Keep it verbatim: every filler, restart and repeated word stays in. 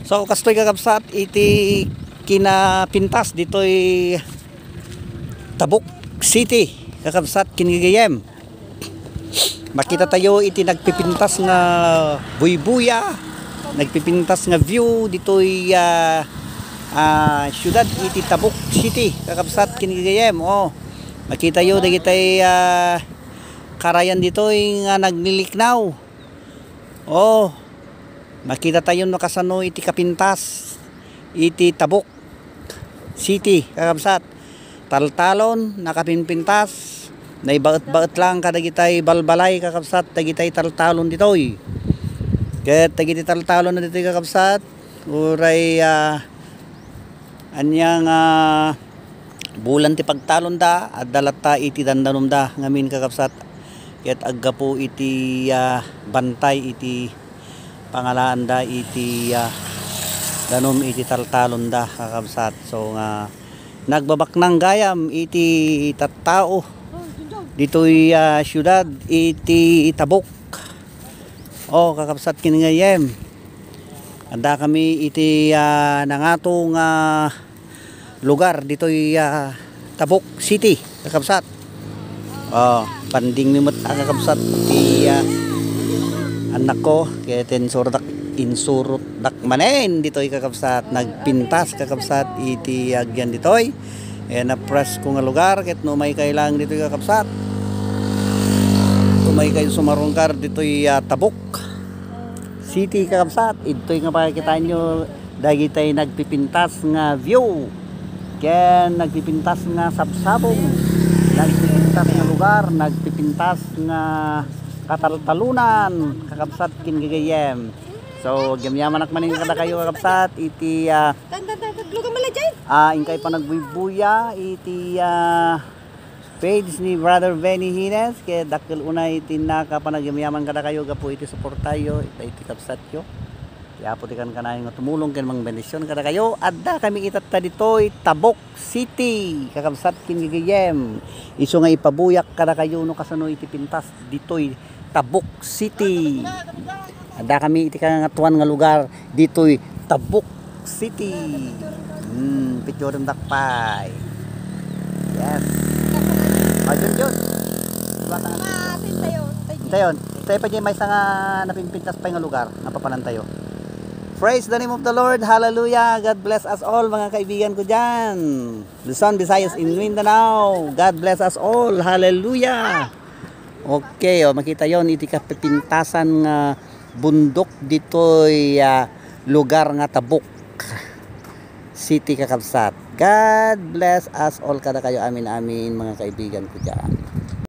So, kastoy, kakabsat, iti kinapintas ditoy Tabuk City, kakabsat, ken gagayyem. Makita tayo iti nagpipintas nga buybuya, nagpipintas nga view ditoy, ah, ah, siudad iti Tabuk City, kakabsat, ken gagayyem. Oh, makita yo dagitay, ah, karayan ditoy nga nagliliknaw. Oh, makita tayo no kasano iti kapintas iti Tabuk City, kakabsat. Taltalon, nakapinpintas, naibaet-baet lang kadagitay balbalay, kakabsat, dagitay taltalon ditoy. Ket dagiti taltalon na ditoy, kakabsat, uray, ah, ania nga bulan ti pagtalonda, adda latta iti dandanumda ngamin, kakabsat. Ket aggapu iti, ah, bantay iti pangalaanda iti, ah, danum iti taltalonda, kakabsat. So nga nagbabaknang gayam iti tattao ditoy, ah, siudad iti Tabuk. Oh, kakabsat, ken gagayyem. Adda kami iti, ah, nangato nga lugar ditoy, ah, Tabuk City, kakabsat. Oh, banding mi met a, kakabsat, ti, ah, annakko, ket insurotak, insurotdak manen ditoy, kakabsat. Nagpintas, kakabsat, iti agian ditoy. Eh, napresko nga lugar, ket no umaykay lang ditoy, kakabsat. Umaykay sumarungkar ditoy, ah, Tabuk City, kakabsat. Idtoy nga pakikitaenyo dagitay nagpipintas nga view. Ken nagpipintas nga sabsabong. Nagpipintas nga lugar, nagpipintas nga kataltalunan, kakabsat, ken gagayyem. So, agyamyamanak manen kadakayo, kakabsat, iti, ah, Tan, tan, tan, tan, lugar man la dyan. Ah, inkay panagbuybuya iti, ah, page ni Brother Benny Hines, ket dakkel unay ti nakapanagyaman kadakayo gapu iti suportayo, ita iti kabsatyo. Ti Apo ti kankanayon nga tumulong ken mangbendisyon kadakayo. Adda kami itatta ditoy Tabuk City, kakabsat, ken gagayyem. Isu nga ipabuyak kadakayo no kasano iti pintas ditoy Tabuk City. Adda kami iti kangatoan nga lugar ditoy Tabuk City. Hmm, picturen dakpay. Yes. Ayun, yun. Diba ka? Matin tayo. Tayo, tayo pa dyan, may isa nga napinpintas pa nga lugar. Napapanan tayo. Praise the name of the Lord. Hallelujah. God bless us all, mga kaibigan ko dyan. Luzon, Visayas, in Mindanao. God bless us all. Hallelujah. Okay, oh, makita yon iti kapipintasan nga bundok ditoy, ah, lugar nga Tabuk City, kakabsat. God bless us all kadakayo amin-amin, mga kaibigan ko dyan.